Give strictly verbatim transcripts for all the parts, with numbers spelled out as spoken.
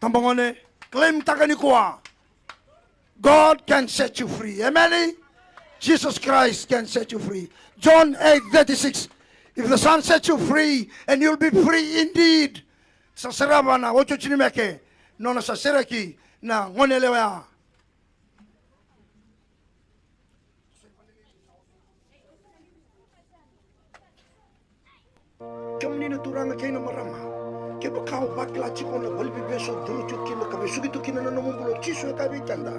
Tabagone, claim taka nikua. God can set you free. Amen. Jesus Christ can set you free. John eight thirty-six. If the Son sets you free, and you'll be free indeed. Sa sarava na otioti ni meke, nona sa sereki na gone yalewa ya. Kemuni na turaga kei na marama, kevaka o vakila tiko na valeniveivesu o curu tiko kina ka vesuki tu kina na nomu bula, o Jisu e kaya vei keda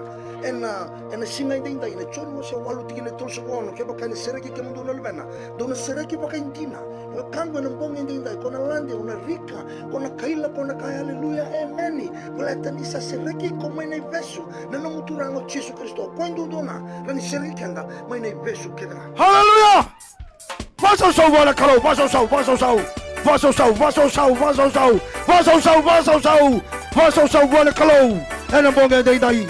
ena, ena siga edaidai, na Joni wase walu tikina e tolusagavulu ka ono, kevaka ena sereki kemudou na Luvena, dou na sereki vakaidina. Wekaqu, ena bogi edaidai, ko na lade, ko na rika, ko na kaila, ko na kaya aleluya, emeni. Baleta ni sa sereki iko mai na ivesu na nomu Turaga o Jisu Karisito. Koya duadua ga rawa ni sereki keda mai na ivesu kece ga. Aleluya! Vasausau vua na Kalou, vasausau, vasausau, vasausau, vasausau, vasausau, vasausau, vasausau, vasausau vua na Kalou ena bogi edaidai.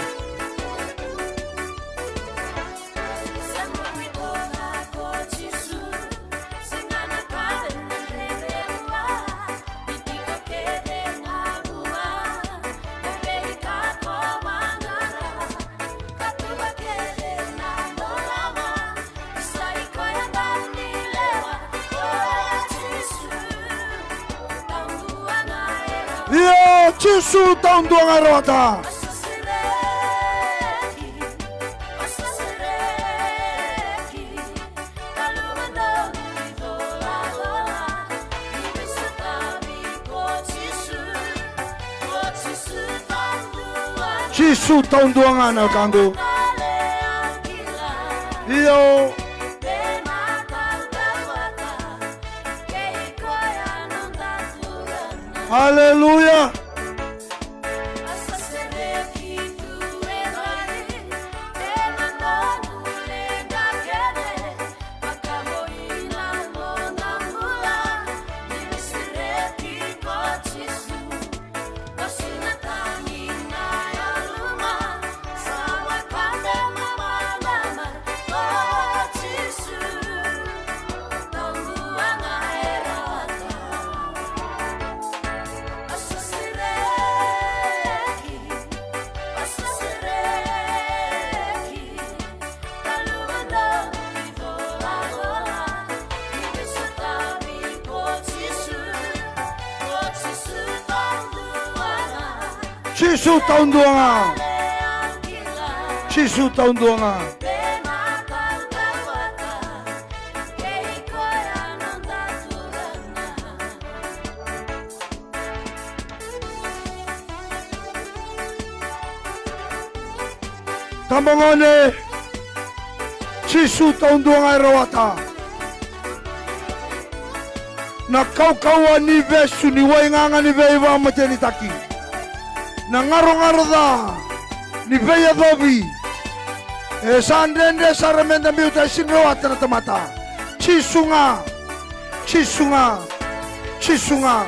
Io, Jisu taudua ga e rawata. Jisu taudua ga na wekaqu. Io. Aleluya. Jisu taudua ga. Jisu taudua ga. Tabagone, Jisu taudua ga e rawata. Na kaukauwa ni vesu ni waigaga ni veivakamatenitaki, na garogaro ca ni veiyacovi, e sa dredre sara meda biuta, e sega ni rawata na tamata. Jisu ga. Jisu ga. Jisu ga.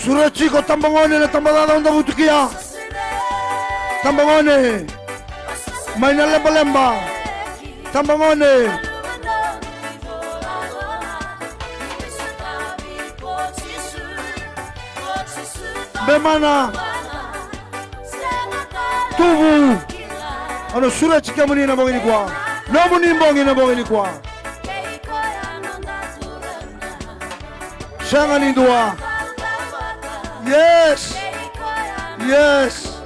Sureti iko tabagone na tabacakacaka o Davutukia. Tabagone mai na lebaleba. Tabagone. Bemana. Tuvu. Au na sureti kemuni na bogi nikua. Nomuni bogi na bogi nikua. Sega ni dua. Yes. Yes.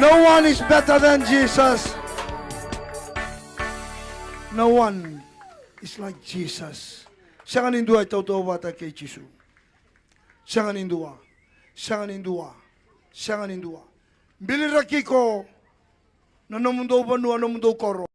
No one is better than Jesus. No one is like Jesus. Sega ni dua e tautauvata kei Jisu. Sega ni dua. Sega ni dua. Sega ni dua. Biliraki iko na nomudou vanua, nomudou koro.